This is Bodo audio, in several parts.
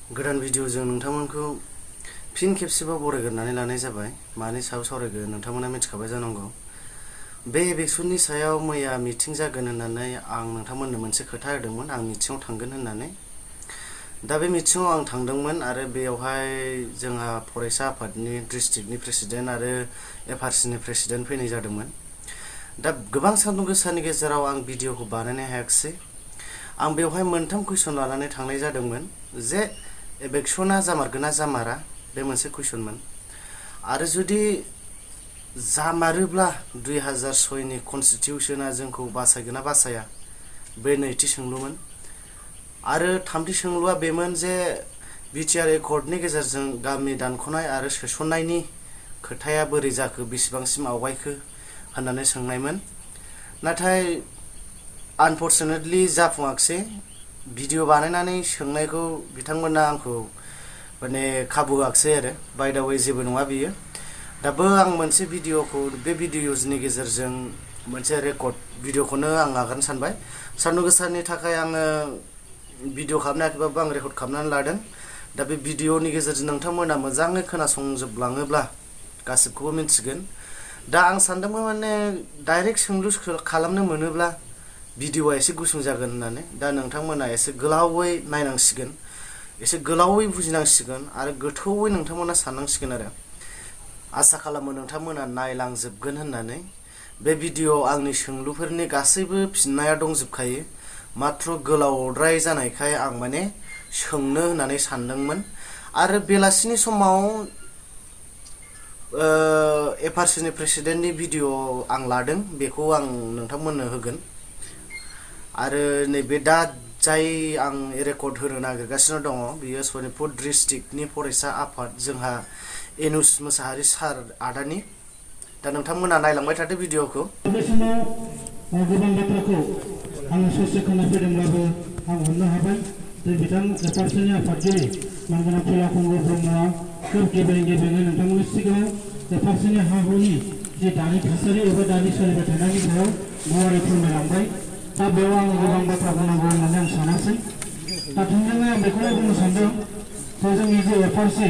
गोदान भिडिअजों नोंथांमोनखौ फिन खेबसेबाव बरायग्रोनानै लानाय जाबाय। मानि सायाव सावरायगोन नोंथांमोना मिथिखाबाय जानांगौ। बे इलेक्शननि सायाव मैया मिटिं जागोन होननानै आं नोंथांमोननो मोनसे खोथा होदोंमोन। आं मिटिङाव थांगोन होननानै। दा बे मिटिङाव आं थांदोंमोन आरो बेयावहाय जोंहा फरायसा आफादनि डिस्ट्रिक्टनि प्रेसिडेन्ट आरो एफआरसिनि प्रेसिडेन्ट फैनाय जादोंमोन। दा गोबां सान्दुं गोसानि गेजेराव आं भिडिअखौ बानायनो हायाखिसै। आं बेवहाय मोनथाम कुइसन लानानै थांनाय जादोंमोन जे इलेक्शना जामारगोन ना जामारा, बे मोनसे कुइसनमोन। आरो जुदि जामारोब्ला 2006नि कनस्टिटिउशना जोंखौ बासायगोन ना बासाया, बे नैथि सोंलुमोन। आरो थामथि सोंलुआ बेमोन जे बिटिआर एकर्डनि गेजेरजों गामि दानख'नाय आरो सोसननायनि खोथाया बोरै जाखो, बेसेबांसिम आवगायखो होननानै सोंनायमोन। नाथाय आनफर्चुनेटलि जाफुङाखिसै। भिडिअ बानायनानै सोंनायखौ बिथांमोना आंखौ माने खाबु होआखिसै आरो। बाय दा वे जेबो नङा बियो। दाबो आं मोनसे भिडिअखौ बे भिडिअनि गेजेरजों मोनसे रेकर्ड भिडिअखौनो आं आगारनो सानबाय। सान्दुं गोसानि थाखाय आङो भिडिअ खालामनो हायाखैबाबो आं रेकर्ड खालामनानै लादों। दा बे भिडिअनि गेजेरजों नोंथांमोना मोजाङै खोनासंजोबलाङोब्ला गासिबखौबो मिन्थिगोन। दा आं सानदोंमोन माने डाइरेक्ट सोंलु खालामनो मोनोब्ला भिडिअआ एसे गुसुं जागोन होननानै। दा नोंथांमोना एसे गोलावै नायनांसिगोन, एसे गोलावै बुजिनांसिगोन आरो गोथौवै नोंथांमोना साननांसिगोन आरो। आसा खालामो नोंथांमोना नायलांजोबगोन होननानै। बे भिडिअआव आंनि सोंलुफोरनि गासैबो फिननाया दंजोबखायो। माथ्र गोलावद्राय जानायखाय आं माने सोंनो होननानै सानदोंमोन। आरो बेलासिनि समाव एफआरसिनि प्रेसिडेन्टनि भिडिअ आं लादों, बेखौ आं नोंथांमोननो होगोन। आरो नैबे दा जाय आं रेकर्ड होनो नागिरगासिनो दङ बियो सनितपुर डिस्ट्रिक्टनि फरायसा आफाद जोंहा एनुस मोसाहारि सार आदानि। दा नोंथांमोना नायलांबाय थादो भिडिअखौ। बे समाव गोबां बाथ्राखौ आं ससे खोनाफैदोंब्लाबो आं हमनो हाबाय जे बिथां एफआरसिनि आफादगिरि मानगोनां फुला कंग्र ब्रह्मआ खोब गेबेङै नोंथांमोननि सिगाङाव एफआरसिनि हा-हुनि जे दानि थासारि एबा दानि सोलिबाय थानायनि सायाव गुवारै फोरमायलांबाय। दा बेयाव आं गोबां बाथ्रा बुंनांगौ होननानै आं सानासै। दा थोंजोङै आं बेखौनो बुंनो सानदों जे जोंनि जे एफआरसि,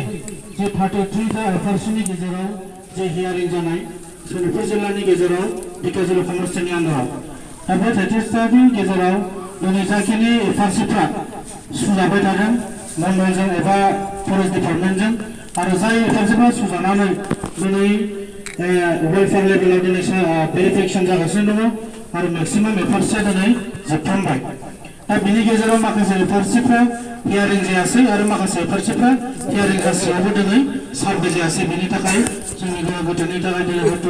जे 33टा एफआरसिनि गेजेराव जे हियारिं जानाय सनितपुर जिल्लानि गेजेराव ढेकियाजुलि समस्तिनि आन्दाराव, दा बे 33टानि गेजेराव दिनै जाखिनि एफआरसिफ्रा सुजाबाय थादों मण्डलजों एबा फरेस्ट डिपार्टमेन्टजों, आरो जाय एफआरसिफ्रा सुजानानै दिनै वेलफेयार लेभेलाव दिनै भेरिफिकेसन जागासिनो दङ आरो मेक्सिमाम एफआरसिया दिनै जोबफ्रामबाय। दा बिनि गेजेराव माखासे एफआरसिफ्रा हियारिं जायासै आरो माखासे एफआरसिफ्रा हियारिं जासेयावबो दिनै सारभे जायासै। बेनि थाखाय जोंनि गोनो गोथोनि थाखाय दिनै हयथ'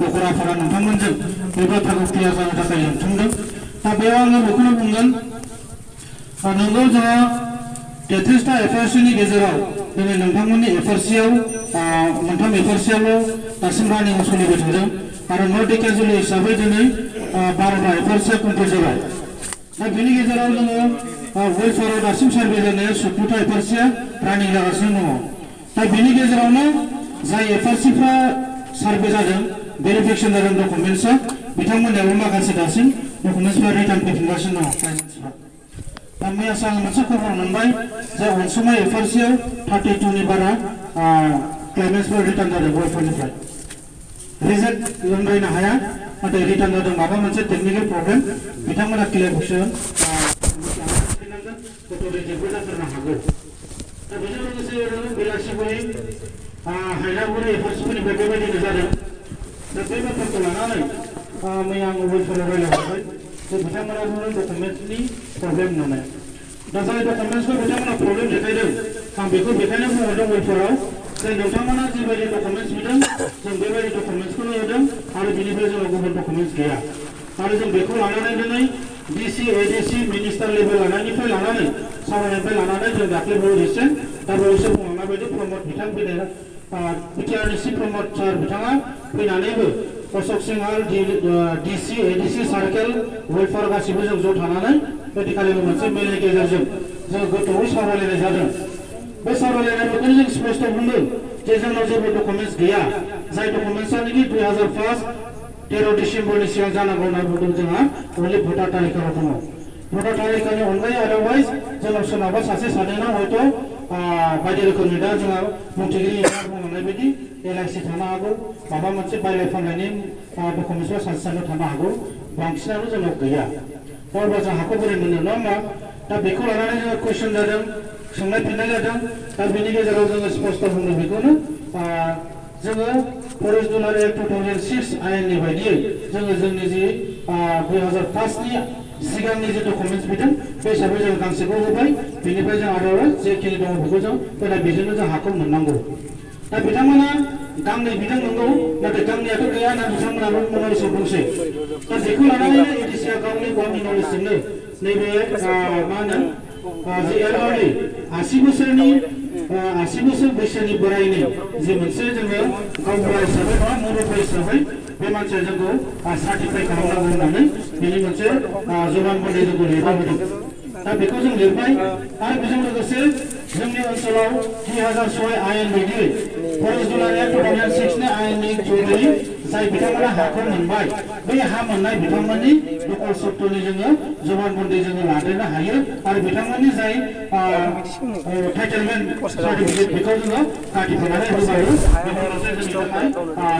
दखराफोरा नोंथांमोनजों बे बाथ्राखौ क्लियार जानो थाखाय लिंथुमदों। दा बेयाव आङो बेखौनो बुंगोन, नोंगौ जोंहा 33टा एफआरसिनि गेजेराव दिनै नोंथांमोननि एफआरसियाव मोनथाम एफआरसियाल' दासिम रानिंआव सोलिबाय थादों आरो नर्थ ढेकियाजुलि हिसाबै दिनै 12टा एफआरसिया कमप्लिट जाबाय। दा बेनि गेजेराव जोङो वेलफेयाराव दासिम सार्भे जानाया 17टा एफआरसिया रानिं जागासिनो दङ। दा बेनि गेजेरावनो जाय एफआरसिफ्रा सार्भे जादों, भेरिफिकेसन जादों डकुमेन्ट्सआ, बिथांमोननियाबो माखासे दासिम डकुमेन्ट्सफ्रा रिटार्न फैफिनगासिनो दङ क्लाइन्टसफ्रा। दा मैयासो आं मोनसे खबर मोनबाय जे अनसुमा एफआरसियाव 32नि बारा क्लाइन्टसफ्रा रिटार्न जादों वेलफेयारनिफ्राय। रिजेक्ट होनद्रायनो हाया, नाथाय रिटार्न जादों। माबा मोनसे टेकनिकेल प्रब्लेम, बिथांमोना क्लियारिफिकेसन गथ' रिजेक्टबो जाथारनो हागौ। दा बेजों लोगोसे बेलासिफोरनि हायलागुरि एफआरसिफोरनिफ्राय बेबायदिनो जादों। दा बे बाथ्राखौ लानानै मैया आङो वेलफेयाराव रायज्लायहरबाय जे बिथांमोना बुंदों डकुमेन्ट्सनि प्रब्लेम होननानै। दा जाय डकुमेन्ट्सखौ बिथांमोना प्रब्लेम देखायदों, आं बेखौ बेखायनो बुंहरदों वेलफेयाराव जे नोंथांमोना जिबायदि डकुमेन्ट्स बिदों जों बेबायदि डकुमेन्ट्सखौनो होदों आरो बिनिफ्राय जोंनाव गुबुन डकुमेन्ट्स गैया। आरो जों बेखौ लानानै दिनै डिसि एडिसि मिनिस्टार लेभेल लानायनिफ्राय लानानै सावरायनायनिफ्राय लानानै जों दाख्लै रिसेन्ट दा बावैसो बुंलांनाय बायदि प्रमद बिथां फैनाय बिटिआरनि चिफ प्रमद सार बिथाङा फैनानैबो अशक Sinhal DC ADC circle welfare गासिबो जों ज' थानानै बेदिखालिनो मोनसे मेलनि गेजेरजों जों गोथौवै सावरायलायनाय जादों। बे सावरायलायनायफोरखौनो जों स्पष्ट बुंदों जे जोंनाव जेबो डकुमेन्ट्स गैया। जाय डकुमेन्ट्सआनोखि 13 डिसेम्बरनि सिगां जानांगौ होनना बुंदों, जोंहा अनलि भटार तालिकायाव दङ। भटार तालिकानि अनगायै आदारवाइज जोंनाव सोरनावबा सासे सानैनाव हयथ' बायदि रोखोमनि दा जोंहा बुंथिगिरि बुंलांनाय बायदि LIC थानो हागौ माबा मोनसे बायलाय फानलायनि डकुमेन्टसआ सासे सानैनाव थानो हागौ बांसिनानो जोंनाव गैया दा अब्ला जों हाखौ बोरै मोनो नङा होमबा दा बेखौ लानानै जोङो कुइसन जादों सोंनाय फिननाय जादों दा बेनि गेजेराव जोङो स्पष्ट बुंदों बेखौनो जोङो फरेस्ट दुलारि एक्ट 2006 आयेननि बायदियै जोङो जोंनि जि 2005नि सिगांनि जे डकुमेन्टस बिदों बे हिसाबै जों गांसेखौ होबाय बेनिफ्राय जों आरो जेखिनि दङ बेखौ जों होनाय बेजोंनो जों हाखौ मोननांगौ दा बिथांमोना गांनै बिदों नंगौ नाथाय गांनैयाथ' गैया होनना बिथांमोनाबो नलेजआव दंसै दा बेखौ लानानैनो एडिसिया गावनि नलेजजोंनो नैबे मा होनो जे एलवारनि 80 बोसोर बैसोनि बोरायनि जे मोनसे जोङो गावबुरा हिसाबै बा मुरब्बा हिसाबै बे मानसिया जोंखौ सार्टिफाइ खालामनांगौ होननानै बेनि मोनसे जबानबन्दी जोंखौ लिरना होदों दा बेखौ जों लिरबाय आरो बेजों लोगोसे जोंनि ओनसोलाव 2006 आयेन बायदियै फरेस्ट दुलारि एक्ट 2006 नि आयेननि जरै जाय बिथांमोना हाखौ मोनबाय बै हा मोननाय बिथांमोननि दखल सत्तनि जोङो जबानबन्दी जोङो लादेरनो हायो आरो बिथांमोननि जाय टाइटेलमेन्ट सार्टिफिकेट बेखौ जोङो काटिफानानै होबायो बेखौ मोनसे जोंनि थाखाय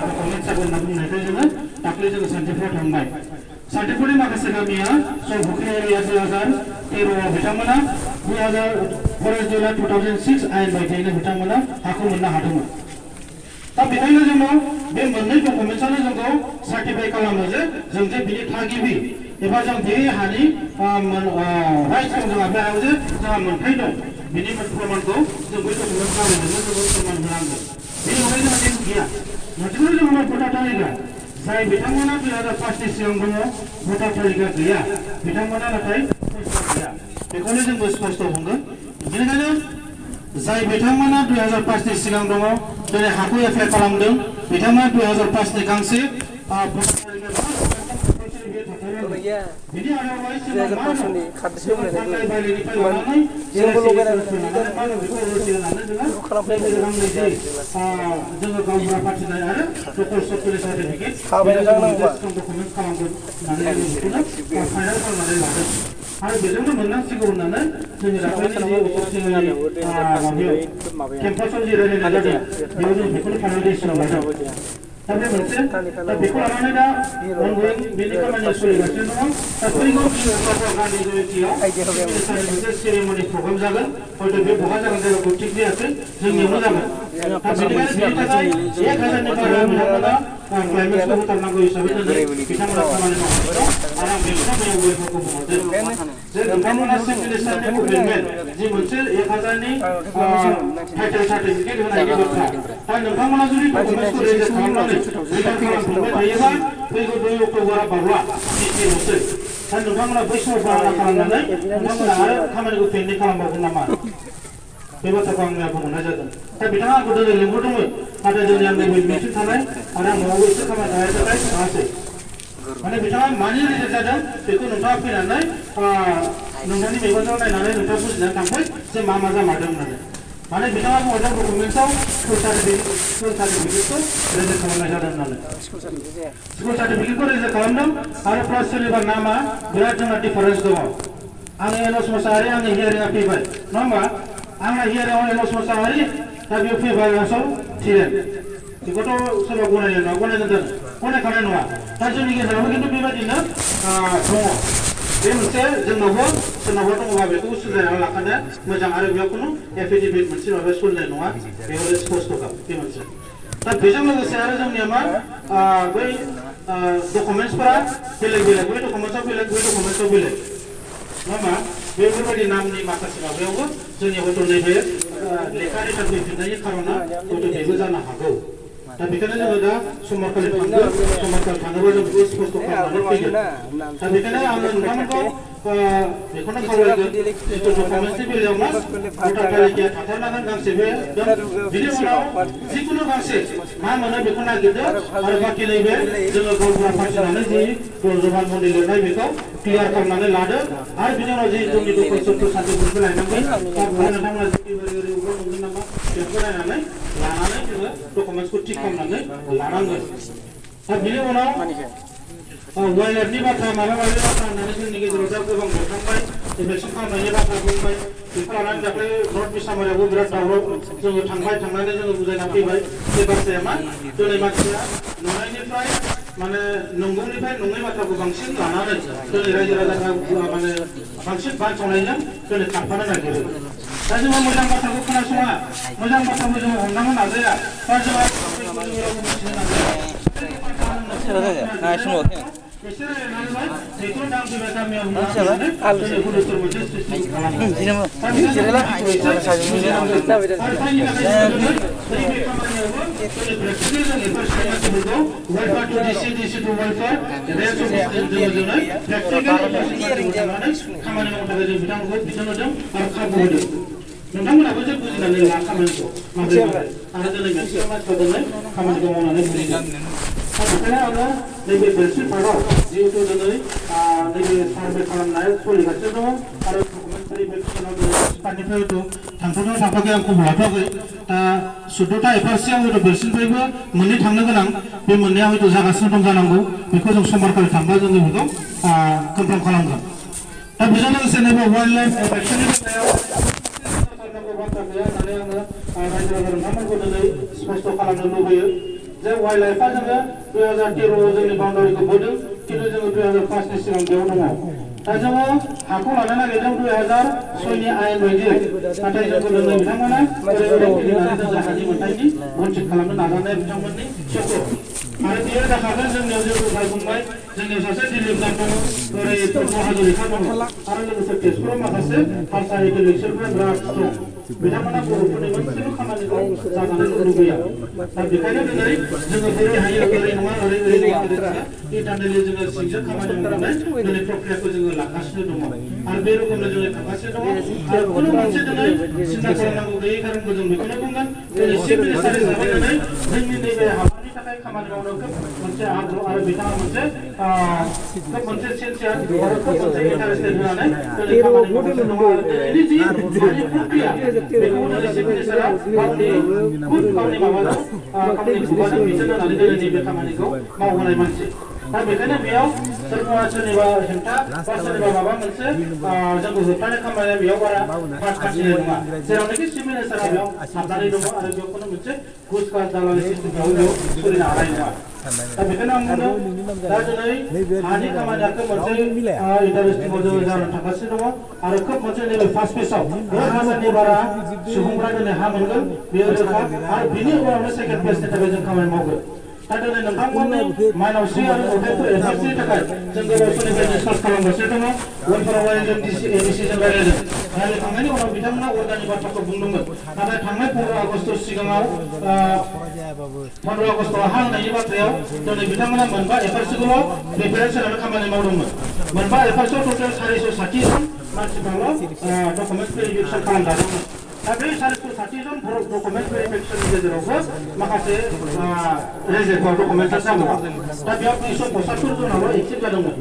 डकुमेन्ट जागोन होनना बुंनायखाय जोङो दाख्लै जोङो सान्टिफुराव थांबाय सान्टिफुरनि माखासे गामिया सौबुख्रि एरिया 2013 बिथांमोना 2000 फरेस्ट दुलार 2006 आयेन बायदियैनो बिथांमोना हाखौ मोननो हादोंमोन दा बेखायनो जोङो बे मोननै डकुमेन्टसानो जोंखौ सार्टिफाइ खालामो जे जों जे बिनि थागिबि एबा जों बे हानि राइट्स दं जोंहा बे हायाव जे जोंहा मोनथाय दं बिनि प्रमाणखौ जों बै डकुमेन्ट बानायनानै जोङो प्रमाण होनांगौ बेनि अनगायै जोंहा जेबो गैया मोनसेल' जोंहा भटार तालिका जाय बिथांमोना 2005नि सिगां दङ भटार तालिका गैया बिथांमोना नाथाय गैया बेखौनो जोंबो स्पष्ट बुंगोन बेनिखायनो जाय बिथांमोना 2005नि सिगां दङ दिनै हाखौ एप्लाइ खालामदों बिथांमोना 2005नि गांसे भटार तालिका बिनि आरोबाव फार्स्टनि खारदैसो फाननाय बायनायनिफ्राय लानानै जोंबो लगायनानै जोङो गावबुरा फाथिनाय आरो दखल सत्तनि सार्टिफिकेट डकुमेन्ट खालामगोन होननानै जों बेखौनो फाइनाल खालामनानै लादों आरो बेजोंनो मोननांसिगौ होननानै जोंनि दाख्लैनि केम्पासाव जि रायलायनाय जादों बेयाव जों बेखौनो फाइनाल डिसिसन लादों दा बे मोनसे दा बेखौ लानानै दा अनगयिं बेनि खामानिया सोलिगासिनो दङ दा फैगौ गामि जयन्तियाव मोनसे सेरेमनि प्रग्राम जागोन हयथ' बे बहा जागोन जायगाखौ थिग जायाखै जोंनियावनो जागोन दा बेनिखायनो बेनि थाखाय 1000नि बारा बिथांमोना क्लाइमेक्सखौ होथारनांगौ हिसाबै दिनै बिथांमोना खामानि मावगासिनो दं आरो आं बेखौनो मेयरफोरखौ बुंहरदों जे नोंथांमोना चिफ मिनिस्टारनि कमिटमेन्ट जि मोनसे 1000नि टाइटेल सार्टिफिकेट होनायनि बाथ्रा दा नोंथांमोना जुदि डकुमेन्टखौ रेजिस्टार खालामनानै रिटार्न खालामफिनबाय थायोबा फैगौ 2 अक्ट'बरा बारला मिथिनोसै दा नोंथांमोना बै समाव बारा खालामनानै नोंथांमोना आरो खामानिखौ पेन्डिं खालामबावगोन नामा बे बाथ्राखौ आं मैया बुंहरनाय जादों दा बिथाङा आंखौ दिनै लिंहरदोंमोन नाथाय दिनै आंनि मिटिं थानाय आरो आं न'आवबो एसे खामानि थानाय थाखाय थाङासै माने बिथाङा मानि रिजेक्ट जादों बेखौ नोंथाङा फैनानै नोंथांनि मेगनजों नायनानै नोंथाङा बुजिनानै थांबाय जे मा जामारदों होननानै माने बिथाङा बुंहरदों डकुमेन्टआव स्कुल सार्टिफिकेटखौ रेजिस्टार खालामनाय जादों होननानै स्कुल सार्टिफिकेटखौ रेजिस्टार खालामदों आरो प्लास सोरनिबा नामा बिराद जोंहा डिफारेन्स दङ आंनि एनस मोसाहारि आंनि हियारिंआ फैबाय नङा होमबा आंना हियारिंआव एनस मोसाहारि दा बेयाव फैबाय आसाव थिरेन बेखौथ' सोरबा गनायनाय नङा गनायगोन गनायखानाय नङा दा जोंनि गेजेरावबो खिन्थु बेबायदिनो दङ बे मोनसे जोंनावबो सोरनावबा दङबा बेखौ सुद्रायनानै लाखानाया मोजां आरो बेयाव खुनु एफिडेभिट मोनसे माबा सोलिनाय नङा बेयाव स्पष्टखा बे मोनसे दा बेजों लोगोसे आरो जोंनिया मा बै डकुमेन्टसफोरा बेलेग बै डकुमेन्टसाव बेलेग बै डकुमेन्टसाव बेलेग नङा होमबा बेफोरबायदि नामनि माखासे माबायावबो जोंनि हयथ' नैबे लेखा रिटार्न फैफिननायनि खार'ना हयथ' बेबो जानो हागौ दा बेखायनो जोङो दा समबारखालि थांगोन समबारखालि थाङोबा जों बेखौ स्पष्ट खालामनानै फैगोन दा बेखायनो आङो नोंथांमोनखौ बेखौनो खावलायगोन जिथु डकुमेन्टसनि बेलायाव मा भटार तालिकाया थाथारनांगोन गांसे बे बिनि उनाव जिखुनु गांसे मा मोनो बेखौ नागिरदो आरो बाखि नैबे जोङो गावबुरा फाथिनानै जि जबानबन्दी लिरनाय बेखौ क्लियार खालामनानै लादो आरो बिनि उनाव जि जोंनि दखल सत्तर सान्तिफोरखौ लायनांगोन दा बेवहाय नोंथांमोना ओरै मोनगोन नामा बेखौ नायनानै लानानै जोङो डकुमेन्टसखौ थिक खालामनानै लानांगोन दा बिनि उनाव वाइल्डलाइफनि बाथ्रा माबा माबि बाथ्रा होननानै जोंनि गेजेराव दा गोबां बेरखांबाय इलेक्शन खालामनायनि बाथ्रा बुंबाय बेखौ लानानै दाख्लै नर्थ इस्ट आमेरिकायावबो बिराद दावराव जोङो थांनानै जोङो बुजायना फैबाय बे बाथ्राया मा दिनै मानसिया नुनायनिफ्राय माने नंगौनिफ्राय नङै बाथ्राखौ बांसिन लानानै दिनै रायजो राजाफ्रा माने बांसिन बानसावनायजों दिनै थांफानो नागिरो दा जोङो मोजां बाथ्राखौ खोनासङा मोजां बाथ्राखौ जोङो हमदांनो नाजाया दा जोङो मिथिनो नाजाया नोंथांमोनाबो जे बुजिनानै ला खामानिखौ माबोरै आरो दिनै मोनसे मानसिफोरजोंनो खामानिखौ मावनानै बुजिगोन बेखायनो आङो नैबे बेलसिन पार्कआव जिहेतु दिनै नैबे सार्भे खालामनाय सोलिगासिनो दङ आरो डकुमेन्ट भेरिफिकेसनाव पार्कनिफ्राय हयथ' थांथ'नो थांथ'आखै आं खबर लाथ'वाखै दा 14टा एफआरसिआव हयथ' बेलसिननिफ्रायबो मोननै थांनो गोनां बे मोननैया हयथ' जागासिनो दं जानांगौ बेखौ जों समबारखालि थांबा जोङो बेखौ कनफार्म खालामगोन दा बेजों लोगोसे नैबे वाइल्ड लाइफ एक्सननि बेलायाव बाथ्रा गैया होननानै आङो रायजो राजा नोंथांमोनखौ दिनै स्पष्ट खालामनो लुबैयो जे वाइल्ड लाइफआ जोङो 2013 जोंनि बाउन्डारिखौ बोदों खिन्थु जोङो 2005नि सिगां बेयाव दङ दा जोङो हाखौ लानो नागिरदों 2006नि आयेन बायदियै नाथाय जोंखौ दिनै बिथांमोना ओरैबायदि फिरिनानै जों हानि मोन्थायनि बन्चित खालामनो नाजानाया बिथांमोननि सैथो आरो बेयो जाखागोन जोंनियाव जों दहाय बुंबाय जोंनियाव सासे दिलीप नाथ दङ ओरै हाजरिका दङ आरो लोगोसे तेजपुराव माखासे हारसा इन्टेलेक्सुवेलफोरा बिराद दं बिथांमोना बर'फोरनि मोनसेबो खामानिखौ जाजानो लुबैया दा बेखायनो दिनै जोङो बोरै हायो ओरै नङा ओरै नङा इन्टारनेलि जोङो सिंजों खामानि मावनानै दिनै प्रक्रियाखौ जोङो लागासिनो दङ आरो बे रोखोमनो जोङो थांगासिनो दङ आरो खुनु मोनसे दिनै सिन्था खालामनांगौ गैयै खारनखौ जों बेखौनो बुंगोन दिनै चिफ मिनिस्टार हिसाबै दिनै जोंनि नैबे हाबानि थाखाय खामानि मावनो खोब मोनसे आग्रह आरो बिथाङा मोनसे खोब मोनसे सिनसियार आरो खोब मोनसे इन्टारेस्टेड होनानै दिनै खामानि मावगासिनो दङ आरो दिनैनि जि हानि प्रक्रिया बेखौ दिनै चिफ मिनिस्टारा गावनि माबाजों गावनि खुगाजों बिथोन होनानै दिनै नैबे खामानिखौ मावहोनाय मानसि दा बेखायनो बेयाव सोरनिबा हेंथा बा सोरनिबा माबा मोनसे जोंखौ होबथानाय खामानिया बेयाव बारा खाथिनाय नङा जेरावनाखि चिफ मिनिस्टारा बेयाव हाबनानै दङ आरो बेयाव खुनु मोनसे घुसखास दालालि सिस्टेम बेयाव सोलिनो हानाय नङा दा बेखायनो आं बुंदों दा दिनै हानि खामानिया खोब मोनसे इन्टारेस्टिंआव जोङो जानो थांगासिनो दङ आरो खोब मोनसे नैबे फार्स्ट फेजआव 10,000नि बारा सुबुंफ्रा दिनै हा मोनगोन बेयो रोखा आरो बिनि उनावनो सेकेन्ड फेजनि थाखाय जों खामानि मावगोन दा दिनै नोंथांमोननि माइनावस्रि आरो नुथायफोर एफआरसिनि थाखाय जों गोबाव समनिफ्राय डिसकास खालामगासिनो दङ उनफोरावहाय जों एडिसिजों रायज्लायदों रायज्लायखांनायनि उनाव बिथांमोना अर्गानि बाथ्राखौ बुंदोंमोन नाथाय थांनाय 15 आगस्ट सिगाङाव 15 आगस्टआव हा होनायनि बाथ्रायाव दिनै बिथांमोना मोनबा एफआरसिखौल' प्रिफारेन्स होनानै खामानि मावदोंमोन मोनबा एफआरसिआव टटेल 460 जन मानसिफ्राल' डकुमेन्ट भेरिफिकेसन खालामजादोंमोन दा बे 460 जन डकुमेन्ट भेरिफिकेसननि गेजेरावबो माखासे रेजेक्टआव डकुमेन्टआ जाबाय दा बेयाव 275 जनाल' एक्सेप्ट जादोंमोन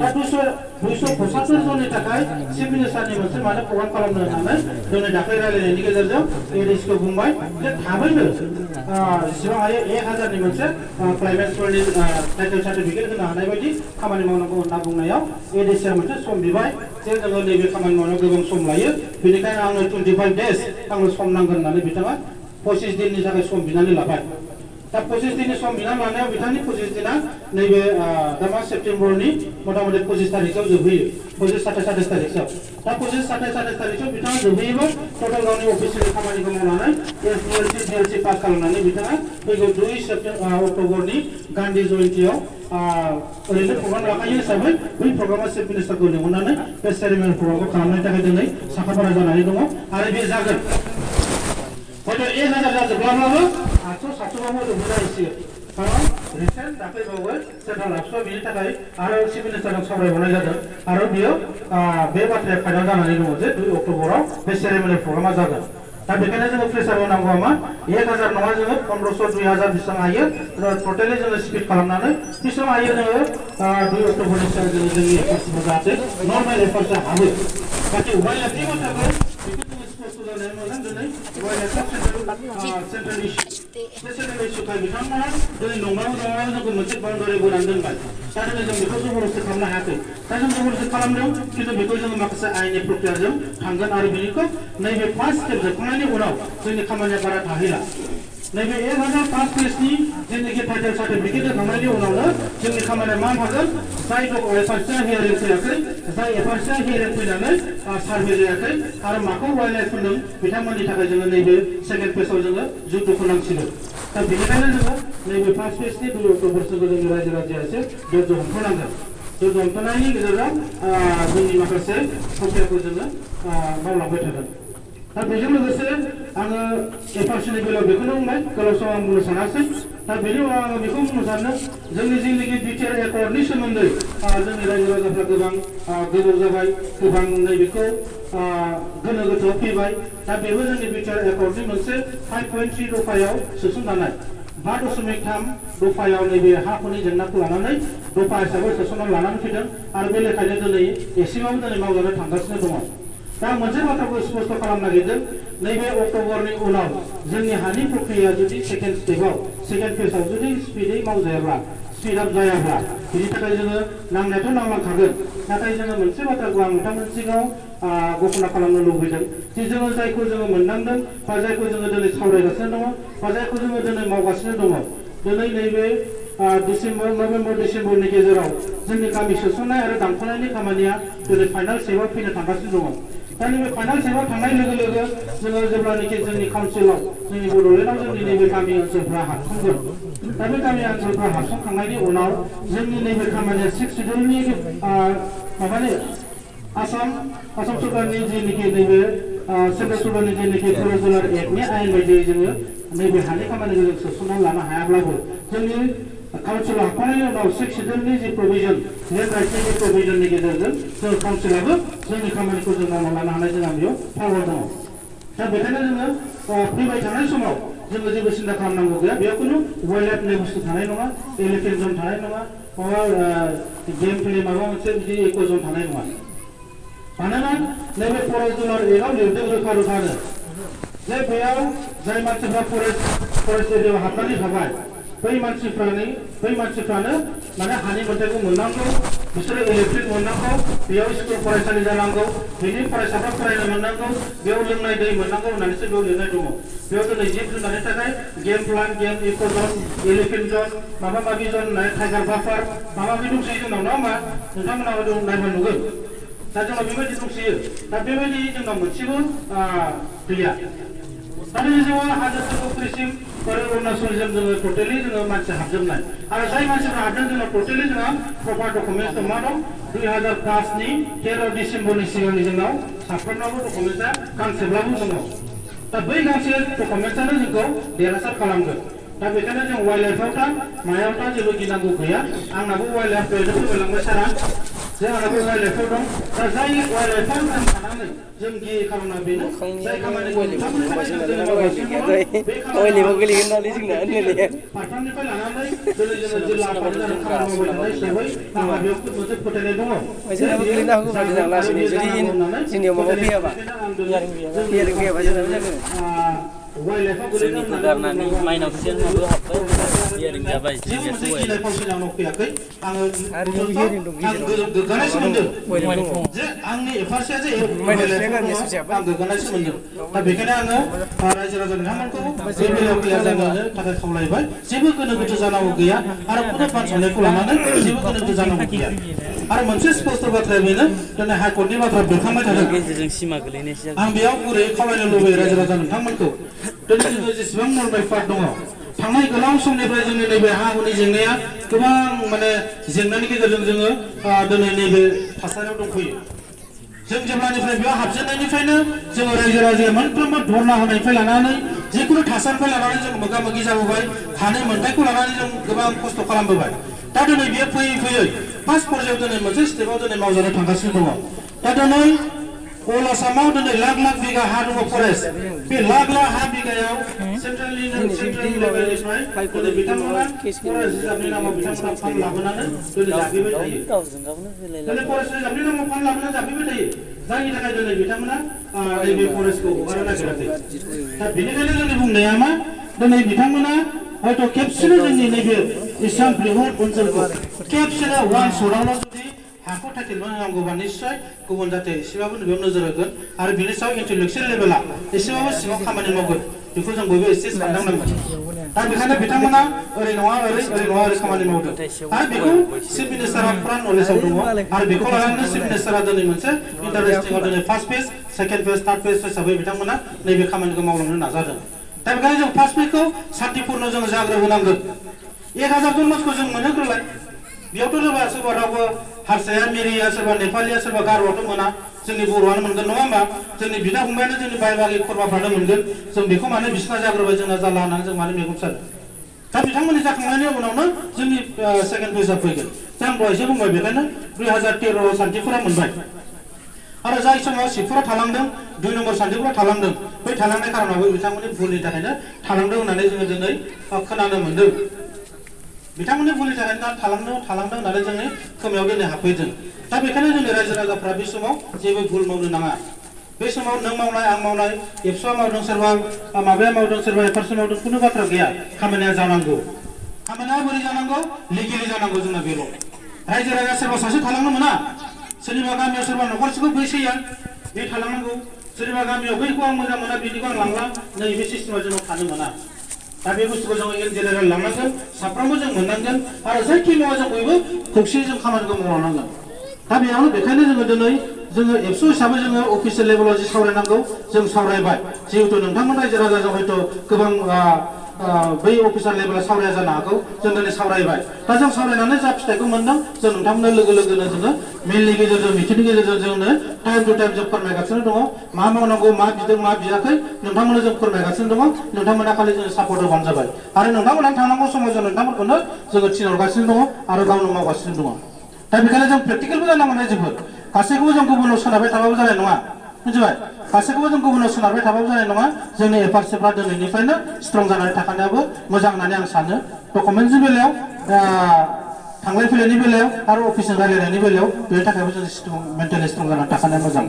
दा 275 जननि थाखाय चिफ मिनिस्टारनि मोनसे माने प्रग्राम खालामनो होननानै दिनै दाख्लै रायलायनायनि गेजेरजों एडिसिखौ बुंबाय जे थाबैनो जेसेबां हायो 1000नि मोनसे क्लाइमेक्सफोरनि टाइटेल सार्टिफिकेट होनो हानाय बायदि खामानि मावनांगौ होनना बुंनायाव एडिसिआ मोनसे सम बिबाय जे जोङो नैबे खामानि मावनायाव गोबां सम लायो बेनिखायनो आङो 25 डेज आंनो सम नांगोन होननानै बिथाङा 25 दिननि थाखाय सम बिनानै लाबाय दा 25 दिननि सम बिनानै लानायाव बिथांनि 25 दिना नैबे दा मा सेप्तेम्बरनि मथा-मथि 25 तारिखआव जोबहैयो 25, 27 तारिखआव दा 25, 27 तारिखआव बिथाङा जोबहैयोबा टटेल गावनि अफिसियेल खामानिखौ मावनानै डिएलसि पास खालामनानै बिथाङा फैगौ 2 अक्ट'बरनि गान्धी जयन्तीयाव ओरैनो प्रग्राम लाखायो हिसाबै बै प्रग्रामा चिफ मिनिस्टारखौ लिंहरनानै बे सेरेमनि प्रग्रामखौ खालामनायनि थाखाय दिनै साखाफारा जानानै दङ आरो बे जागोन हयथ' 1000 जाजोबब्लाबो 800-700बाबो जोबहैसिगोन खारन रिसेन्ट दाख्लैबावै सेन्ट्रेल आफिसाव बेनि थाखाय आरो चिफ मिनिस्टारजों सावरायहरनाय जादों आरो बियो बे बाथ्राया फाइनाल जानानै दङ जे 2 अक्ट'बराव बे सेरेमनि प्रग्रामा जागोन दा बेखायनो जोङो प्रेसार होनांगौआ मा 1000 नङा जोङो 1500 2000 बेसेबां हायो टटेलि जोङो स्पिड खालामनानै बेसेबां हायो जोङो 2 अक्ट'बरनि सिगां जोङो जोंनि एफर्टसखौ जाहाथे नर्मेल एफर्टसा हाबो बाखि उपाय लाखियै बाथ्राखौ बेखौ जोङो खस्थ' जानाया मोजां दिनै सेन्ट्रेल इस्यु बे सेन्ट्रेल इस्युखाय बिथांमोना दिनै नंबाबो नङाबो जोंखौ मोनसे बाउन्डारि बोनानै दोनबाय दा दिनै जों बेखौ जबरदस्ति खालामनो हायाखै दा जों जबरदस्ति खालामदों खिन्थु बेखौ जोङो माखासे आयेननि प्रक्रियाजों थांगोन आरो बेनिखौ नैबे फार्स्ट स्टेप जोबखांनायनि उनाव जोंनि खामानिया बारा थाहैला नैबे 1005 पेजनि जेनाखि टाइटेल सार्टिफिकेट होखांनायनि उनावनो जोंनि खामानिया मा हागोन जाय एफआरसिया हियारिं फैयाखै जाय एफआरसिया हियारिं फैनानै सार्भे जायाखै आरो माखौ वाइल्डलाइफ होनदों बिथांमोननि थाखाय जोङो नैबे सेकेन्ड पेजआव जोङो जुद्ध खालामनांसिगोन दा बेनिखायनो जोङो नैबे फार्स्ट पेजनि 2 अक्ट'बरसिमबो जोंनि रायजो राजाया एसे धैर्य हमथानांगोन धैर्य हमथानायनि गेजेरजों जोंनि माखासे प्रक्रियाखौ जोङो मावलांबाय थागोन दा बेजों लोगोसे आङो एफआरसिनि बेलायाव बेखौनो बुंबाय गोलाव सम आं बुंनो सानासै दा बेनि उनाव आङो बेखौ बुंनो सानो जोंनि जेनाखि बिटिआर एकर्डनि सोमोन्दै जोंनि रायजो राजाफ्रा गोबां गोबाव जाबाय गोबां नैबेखौ गोनो गोथोआव फैबाय दा बेबो जोंनि बिटिआर एकर्डनि मोनसे 5.3 दफायाव सोसनजानाय 5.3 दफायाव नैबे हा हुनि जेंनाखौ लानानै दफा हिसाबै सोसननानै लानानै फैदों आरो बे लेखायनो दिनै एसेबाबो दिनै मावजानो थांगासिनो दङ दा मोनसे बाथ्राखौ स्पष्ट खालामनो नागिरदों नैबे अक्ट'बरनि उनाव जोंनि हानि प्रक्रिया जुदि सेकेन्ड स्टेपआव सेकेन्ड फेजआव जुदि स्पिडै मावजायाब्ला स्पिड आप जायाब्ला बिनि थाखाय जोङो नांनायाथ' नांलांखागोन नाथाय जोङो मोनसे बाथ्राखौ आं नोंथांमोननि सिगाङाव घोषणा खालामनो लुबैदों जे जोङो जायखौ जोङो मोनदांदों बा जायखौ जोङो दिनै सावरायगासिनो दङ बा जायखौ जोङो दिनै मावगासिनो दङ दिनै नैबे नभेम्बर डिसेम्बरनि गेजेराव जोंनि गामि सोसननाय आरो दानख'नायनि खामानिया दिनै फाइनाल स्टेपआव फैनो थांगासिनो दङ दा नैबे फाइनाल स्टेपआव थांनाय लोगो लोगो जोङो जेब्लानोखि जोंनि काउन्सिलाव जोंनि बड'लेण्डआव जोंनि नैबे गामि ओनसोलफ्रा हाबसंगोन दा बे गामि ओनसोलफ्रा हाबसंखांनायनि उनाव जोंनि नैबे खामानिया 6 सिडुलनि माबानि आसाम सरकारनि जेनाखि नैबे सेन्ट्रेल सरकारनि जेनाखि फरेस्ट एक्टनि आयेन बायदियै जोङो नैबे हानि खामानिखौ जों सोसननानै लानो हायाब्लाबो जोंनि काउन्सिल हाबखांनायनि उनाव 6 सिडुलनि जे प्रभिजन लेन्ड राइट्सनि प्रभिजननि गेजेरजों जों काउन्सिलाबो जोंनि खामानिखौ जों मावना लानो हानाय जोंहा बेयाव पावार दङ दा बेखायनो जोङो फैबाय थानाय समाव जोङो जेबो सिन्था खालामनांगौ गैया बेयाव खुनु वाइल्डलाइफनि बुस्थु थानाय नङा एलिफेन्ट जन थानाय नङा माबा गेम प्ले माबा मोनसे बिदि इक' जन थानाय नङा मानोना नैबे फरेस्ट एक्टआव लिरदों रोखा रोखानो जे बेयाव जाय मानसिफ्रा फरेस्ट एरियायाव हाबनानै थाबाय बै मानसिफ्रानो माने हानि मोन्थाइखौ मोननांगौ बिसोरो इलेक्ट्रिक मोननांगौ बेयाव स्कुल फरायसालि जानांगौ बेनि फरायसाफ्रा फरायनो मोननांगौ बेयाव लोंनाय दै मोननांगौ होननानैसो बेयाव लिरनाय दङ बेयाव दिनै जिब जुनारनि थाखाय गेम प्लान गेम इक' जन एलिफेन्ट जन माबा माबि जन टाइगार बाफार माबा माबि दंसैयो जोंनाव नङा होमबा नोंथांमोनाबो दं नायबा नुगोन दा जोंनाव बेबायदि दंसैयो दा बेबायदि जोंनाव मोनसेबो गैया दा जोङो हाजो सेक्टरसिम अरुणाचलजों जोङो टटेलि जोङो मानसि हाबजोबनाय आरो जाय मानसिफ्रा हाबदों जोंनाव टटेलि जोंहा प्रपार डकुमेन्टस दं मा दं 2005नि 13 डिसेम्बरनि सिगांनि जोंनाव साफ्रोमनावबो डकुमेन्टआ गांसेब्लाबो दङ दा बै गांसे डकुमेन्टआनो जोंखौ देरहासार खालामगोन दा बेखायनो जों वाइल्डलाइफआव था मायाव था जेबो गिनांगौ गैया आंनाबो वाइल्डलाइफ बेजों फैलांबाय सारा जे आंनाबो वाइल्डलाइफआव दं दा जाय वाइल्डलाइफआव जों थानानै जों गियै खालामना बेनो जाय खामानिखौ फारफ्रोमनिफ्राय लानानै दिनै जोङो जिल्ला आफादजों खामानि मावबाय थानाय हिसाबै आंहा बेयाव मोनसे फोथायनाय दङ जोंनिखौ गारनानै माइनाव खिथियानो हाबबाय हियारिं जाबाय फैयाखै आङो गोग्गानायसो मोनदों जे आंनि एफारसिया जे आं गोग्गानायसो मोनदों दा बेखायनो आङो रायजो राजा नोंथांमोनखौ बे बेलायाव क्लियार जानो थाखाय खावलायबाय जेबो गोनो गोथो जानांगौ गैया आरो खुनु बानसावनायखौ लानानै जेबो गोनो गोथो जानांगौ गैया आरो मोनसे स्पष्ट बाथ्राया बेनो दिनै हाइकर्टनि बाथ्रा बेरखांबाय थादों गेजेरजों सिमा गोलैनायसो आं बेयाव गुरैयै खावलायनो लुबैयो रायजो राजा नोंथांमोनखौ दिनै जोङो जेसेबां नलबायफार दङ थांनाय गोलाव समनिफ्राय जोंनि नैबे हा हुनि जेंनाया गोबां माने जेंनानि गेजेरजों जोङो दिनै नैबे थासारियाव दंफैयो जों जेब्लानिफ्राय बेयाव हाबजेननायनिफ्रायनो जोङो रायजो राजाया मोनफ्रोमबो धर्ना होनायनिफ्राय लानानै जिखुनु थासारिनिफ्राय लानानै जों मोगा मोगि जाबोबाय हानि मोन्थायखौ लानानै जों गोबां खस्थ' खालामबोबाय दा दिनै बेयो फैयै फैयै फार्स्ट पर्यायाव दिनै मोनसे स्टेपआव दिनै मावजानो थांगासिनो दङ दा दिनै अल आसामाव दिनै लाख लाख बिगा हा दङ फरेस्ट बे लाख लाख हा बिगायाव सेन्ट्रेल लेभेलनिफ्राय दिनै बिथांमोना फरेस्ट रिजार्भनि नामाव बिथांमोना फान्ड लाबोनानै दिनै जाफैबाय थायो दिनै फरेस्ट रिजार्भनि नामाव फान्ड लाबोनानै जाफैबाय थायो जायनि थाखाय दिनै बिथांमोना नैबे फरेस्टखौ हगारनो नागिराखै दा बेनिखायनो जोंनि बुंनाया मा दिनै बिथांमोना हयथ' खेबसेनो जोंनि नैबे इस्लाम प्रिभट ओनसोलखौ खेबसेनो वान शटआवल' जुदि हाखौ टाइटेल होनांगौबा निश्चय गुबुन जाहाथे एसेबाबो बेयाव नोजोर होगोन आरो बेनि सायाव इन्टेलेक्सुयेल लेभेला एसेबाबो सिङाव खामानि मावगोन बेखौ जों बयबो एसे सानदांनांगोन दा बेखायनो बिथांमोना ओरै नङा ओरै खामानि मावदों आरो बेखौ चिफ मिनिस्टारा पुरा नलेजाव दङ आरो बेखौ लानानै चिफ मिनिस्टारा दिनै मोनसे इन्टारेस्टिंआव दिनै first phase second phase third phase हिसाबै बिथांमोना नैबे खामानिखौ मावलांनो नाजादों दा बेखायनो जों फार्स्ट फेजखौ शान्तिपुर्ण जोङो जाग्रो होनांगोन 1000 जन मानसिखौ जों मोनहोग्रोलाय बेयावथ' सोरबा रावबो हारसाया मिरिया सोरबा नेपालिया सोरबा गार'आथ' मोना जोंनि बर'आनो मोनगोन नङा होमबा जोंनि बिदा फंबायानो जोंनि बाय बागि खुरमाफ्रानो मोनगोन जों बेखौ माने बिसिना जाग्रोबाय जोंना जाला होननानै जों माने मेगन सारो दा बिथांमोननि जाखांनायनि उनावनो जोंनि सेकेन्ड फेजआ फैगोन जों दहायसो बुंबाय बेखायनो 2013 सान्तिपुरा मोनबाय आरो जाय समाव सिटफोरा थालांदों 2 नम्बर सान्तिपुरा थालांदों बै थालांनाय खारनावबो बिथांमोननि भुलनि थाखायनो थालांदों होननानै जोङो दिनै खोनानो मोन्दों बिथांमोननि भुलनि थाखायनो थालांदों होननानै जोंनि खोमायाव दिनै हाबफैदों दा बेखायनो जोंनि रायजो राजाफ्रा बे समाव जेबो भुल मावनो नाङा बे समाव नों मावनाय आं मावनाय एबसुआ मावदों सोरबा माबाया मावदों सोरबा एफारसि मावदों खुनु बाथ्रा गैया खामानिया जानांगौ खामानिया बोरै जानांगौ लिगेलि जानांगौ जोंना बेल' रायजो राजा सोरबा सासे थालांनो मोना सोरनिबा गामियाव सोरबा न'खरसेखौ बैसोया बे थालांनांगौ सोरनिबा गामियाव बैखौ आं मोजां मोना बिदिखौ आं लांला नैबे सिस्टेमाव जोंनाव थानो मोना दा बे बुस्थुखौ जों इन जेनेरेल लांनांगोन साफ्रोमबो जों मोननांगोन आरो जायखि नङा जों बयबो खौसेयै जों खामानिखौ मावलांनांगोन दा बेयावनो बेखायनो जोङो दिनै जोङो एबसु हिसाबै जोङो अफिसियेल लेभेलाव जि सावरायनांगौ जों सावरायबाय जिहेतु नोंथांमोन रायजो राजाजों हयथ' गोबां बै अफिसार लेभेलाव सावराया जानो हागौ जों दिनै सावरायबाय दा जों सावरायनानै जा फिथाइखौ मोनदों जों नोंथांमोननो लोगोनो जोङो मेलनि गेजेरजों मिटिंनि गेजेरजों जोंनो टाइम टु टाइम जों फोरमायगासिनो दङ मा मावनांगौ मा बिदों मा बियाखै नोंथांमोननो जों फोरमायगासिनो दङ नोंथांमोना खालि जों सापर्ट होबानो जाबाय आरो नोंथांमोना थांनांगौ समाव जों नोंथांमोनखौनो जोङो थिनहरगासिनो दङ आरो गावनो मावगासिनो दङ दा बेखायनो जों प्रेक्टिकेलबो जानांगोन रायजोफोर गासैखौबो जों गुबुनाव सोनारबाय थाबाबो जानाय नङा मिथिबाय गासैखौबो जों गुबुनाव सोनारबाय थाबाबो जानाय नङा जोंनि एफारसिफ्रा दिनैनिफ्रायनो स्ट्रं जानानै थाखानायाबो मोजां होननानै आं सानो डकुमेन्टनि बेलायाव थांलाय फैलायनि बेलायाव आरो अफिसजों रायलायनायनि बेलायाव बेनि थाखायबो जों मेन्टेलि स्ट्रं जानानै थाखानाया मोजां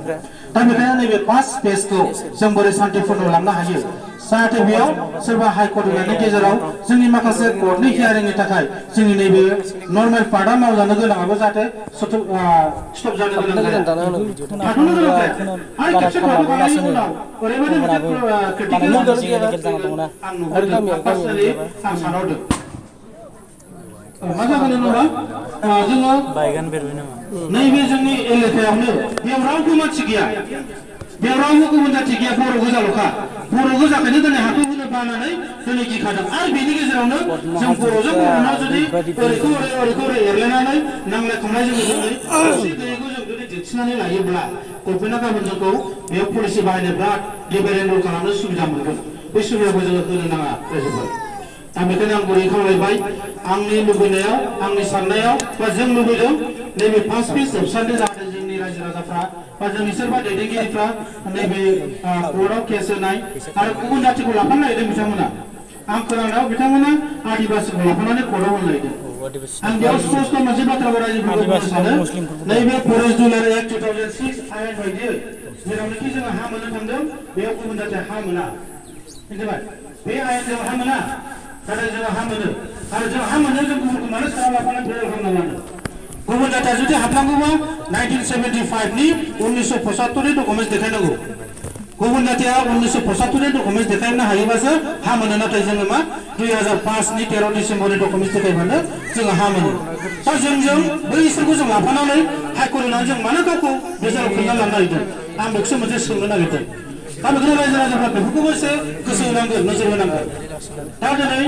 दा बेखायनो नैबे फार्स्ट फेजखौ जों बोरै शान्तिपुर्ण लांनो हायो जाहाथे बेयाव सोरबा हाइकर्ट होनायनि गेजेराव जोंनि माखासे कर्टनि हियारिंनि थाखाय जोंनि नैबे नर्मेल पार्टआ मावजानो गोनाङाबो जाहाथे स्टप जानो गोनां जाया थाथ'नो गोनां जाया आरो खेबसे थाथ'खांनायनि उनाव ओरैबायदि मोनसे क्रिटिकेल आं नुहुरदों पार्सनेलि आं सानहरदों मा जागोन होनोबा जोङो नैबे जोंनि एलेकायावनो बेयाव रावबो मानसि गैया बेयाव रावबो गुबुन जाथि गैया बर' गोजाल'खा बर' गोजाखायनो दिनै हाखौ होनो बानानै दिनै गिखादों आरो बेनि गेजेरावनो जों बर'जों बर'ना जुदि ओरैखौ ओरै एरलायनानै नांलाय खमलाय जोङो दिनै खौसे गैयैखौ जों जुदि दिन्थिनानै लायोब्ला गभर्नमेन्टआ गाबोन जोंखौ बेयाव पलिसि बाहायनो बिराद डिफारेन्ट खालामनो सुबिदा मोनगोन बे सुबिदाखौ जोङो होनो नाङा रायजोफोर दा बेखायनो आं गुरै खावलायबाय आंनि लुबैनायाव आंनि साननायाव बा जों लुबैदों नैबे फार्स्ट फेज जोबसान्दि जाहाथे जोंनि रायजो राजाफ्रा बा जोंनि सोरबा दैदेनगिरिफ्रा नैबे कर्टआव केस होनाय आरो गुबुन जाथिखौ लाफानो नागिरदों बिथांमोना आं खोनानायाव बिथांमोना आदिबासिखौ लाफानानै कर्टआव होनो नागिरदों आं बेयाव स्पष्ट मोनसे बाथ्राखौ रायजोफोरखौ बुंनो सानो नैबे फरेस्ट रुलार एक्ट 2006 आयेन बायदियै जेरावनोखि जोङो हा मोननो थांदों बेयाव गुबुन जाथिया हा मोना मिथिबाय बे आयेनजों हा मोना नाथाय जोङो हा मोनो आरो जों हा मोनो जों गुबुनखौ मानो सारा लाफानानै बेयाव खालामना लानो गुबुन जाथिया जुदि हाबनांगौबा 1975 नि 1975 नि डकुमेन्ट्स देखायनांगौ गुबुन जाथिया 1975 नि डकुमेन्ट्स देखायनो हायोबासो हा मोनो नाथाय जोङो मा 2005 नि 13 डिसेम्बरनि डकुमेन्ट्स देखायबानो जोङो हा मोनो दा जों बैसोरखौ जों लाफानानै हाइकर्ट होनानै जों मानो गावखौ बेजाराव खोलना लानो नागिरदों आं बेखौसो मोनसे सोंनो नागिरदों दा बेखौनो रायजो राजाफ्रा बेफोरखौबो एसे गोसो होनांगोन नोजोर होनांगोन दा दिनै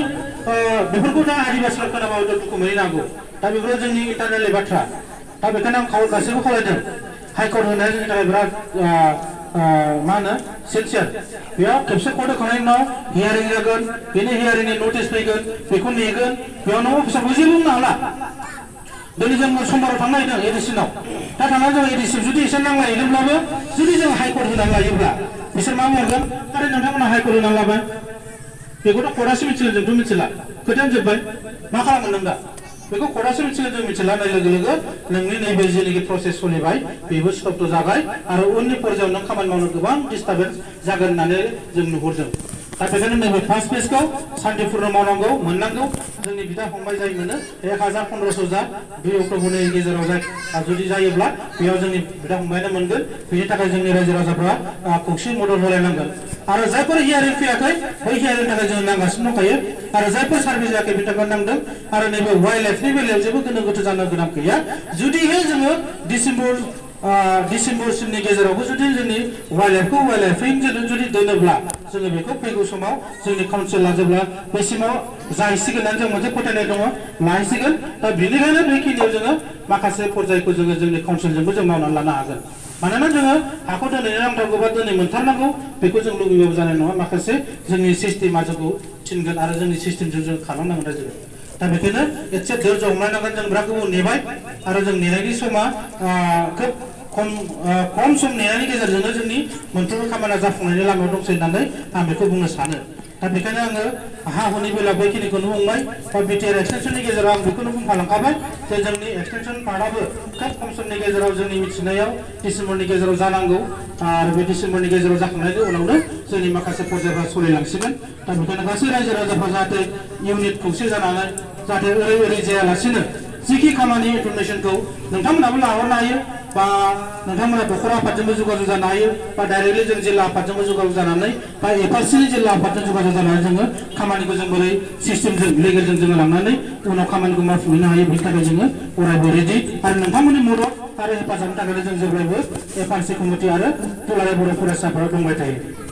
बेफोरखौ दा आदिबासिफ्रा खोनाबा दुखु मोनहैनांगौ दा बेफोरो जोंनि इन्टारनेलनि बाथ्रा दा बेखायनो आं गासैबो खावलायदों हाइकर्ट होनाया जोंनि थाखाय बिराद मा होनो सिनसियार बेयाव खेबसे कर्ट होखांनायनि उनाव हियारिं जागोन बेनि हियारिंनि नटिस फैगोन बेखौ नेगोन बेयाव नों अफिसारखौ जेबो बुंनो हाला दिनै जों समबाराव थांनो नागिरदों एडिसिनाव दा थांनानै जों एडिसिनाव जुदि एसे नांलायहैदोंब्लाबो जुदि जों हाइकर्ट होनानै लायोब्ला बिसोर मा बुंगोन आरो नोंथांमोना हाइकर्ट होनानै लाबाय बेखौथ' कर्टआसो मिथिगोन जोंथ' मिथिला खोथायानो जोब्बाय मा खालामगोन नों दा बेखौ खरासो मिथिगोन जों मिथिलानाय लोगो लोगो नोंनि नैबे जेनिखि प्रसेस सोलिबाय बेबो स्टप जाबाय आरो उननि पर्यायाव नों खामानि मावनो गोबां डिस्टार्बेन्स जागोन होननानै जों नुहुरदों दा बेखायनो नैबे फार्स्ट पेजखौ सान्तिपुर्ण मावनांगौ मोननांगौ जोंनि बिदा फंबाय जाय मोनो 1500 जा 2 अक्ट'बरनि गेजेराव जाय जुदि जायोब्ला बेयाव जोंनि बिदा फंबायानो मोनगोन बेनि थाखाय जोंनि रायजो राजाफ्रा खौसे मदद होलायनांगोन आरो जायफोर हियारिं फैयाखै बै हियारिं थाखाय जों नांगासिनो दंखायो आरो जायफोर सार्भिस जायाखै बिनि थाखाय नांदों आरो नैबे वाइल्ड लाइफनि बेलायाव जेबो गोनो गोथो जानो गोनां गैया जुदिहाय जोङो डिसेम्बरसिमनि गेजेरावबो जुदि जोंनि वाइल्ड लाइफखौ जुदि दोनोब्ला जोङो बेखौ फैगौ समाव जोंनि काउन्सिला जेब्ला बेसिमाव जाहैसिगोन होननानै जों मोनसे फोथायनाय दङ लाहैसिगोन दा बेनिखायनो बेखिनियाव जोङो माखासे पर्यायखौ जोङो जोंनि काउन्सिलजोंबो जों मावनानै लानो हागोन मानोना जोङो हाखौ दोनैनो नांथारगौबा दोनै मोनथारनांगौ बेखौ जों लुबैबाबो जानाय नङा माखासे जोंनि सिस्टेमा जोंखौ थिनगोन आरो जोंनि सिस्टेमजों जों खालामनांगोन रायजो दा बेखायनो एसे धैर्य हमलायनांगोन जों बिराद गोबाव नेबाय आरो जों नेनायनि समा खोब खम सम नेनायनि गेजेरजोंनो जोंनि मोनफ्रोमबो खामानिया जाफुंनायनि लामायाव दंसै होननानै आं बेखौ बुंनो सानो दा बेखायनो आङो हा हुनि बेलायाव बेखिनिखौनो बुंबाय बा बिटिआर एक्सटेनसननि गेजेराव आं बेखौनो बुंखालांखाबाय जे जोंनि एक्सटेनसन पार्टआबो खोब खम समनि गेजेराव जोंनि मिथिनायाव डिसेम्बरनि गेजेराव जानांगौ आरो बे डिसेम्बरनि गेजेराव जाखांनायनि उनावनो जोंनि माखासे पर्यायफ्रा सोलिलांसिगोन दा बेखायनो गासै रायजो राजाफ्रा जाहाथे इउनिट खौसे जानानै जाहाथे ओरै जायालासिनो जिखि खामानि इनफरमेसनखौ नोंथांमोनाबो लाहरनो हायो बा नोंथांमोना दखरा आफादजोंबो जगाजग जानो हायो बा डाइरेक्टलि जों जिल्ला आफादजोंबो जगाजग जानानै बा एफआरसिनि जिल्ला आफादजों जगाजग जानानै जोङो खामानिखौ जों बोरै सिस्टेमजों लिगेलजों जोङो लांनानै उनाव खामानिखौ मावफुंहैनो हायो बेनि थाखाय जोङो अरायबो रेडि आरो नोंथांमोननि मदद आरो हेफाजाबनि थाखाय जों जेब्लायबो एफआरसि कमिटि आरो दुलाराय बर' फरायसाफोरा दंबाय थायो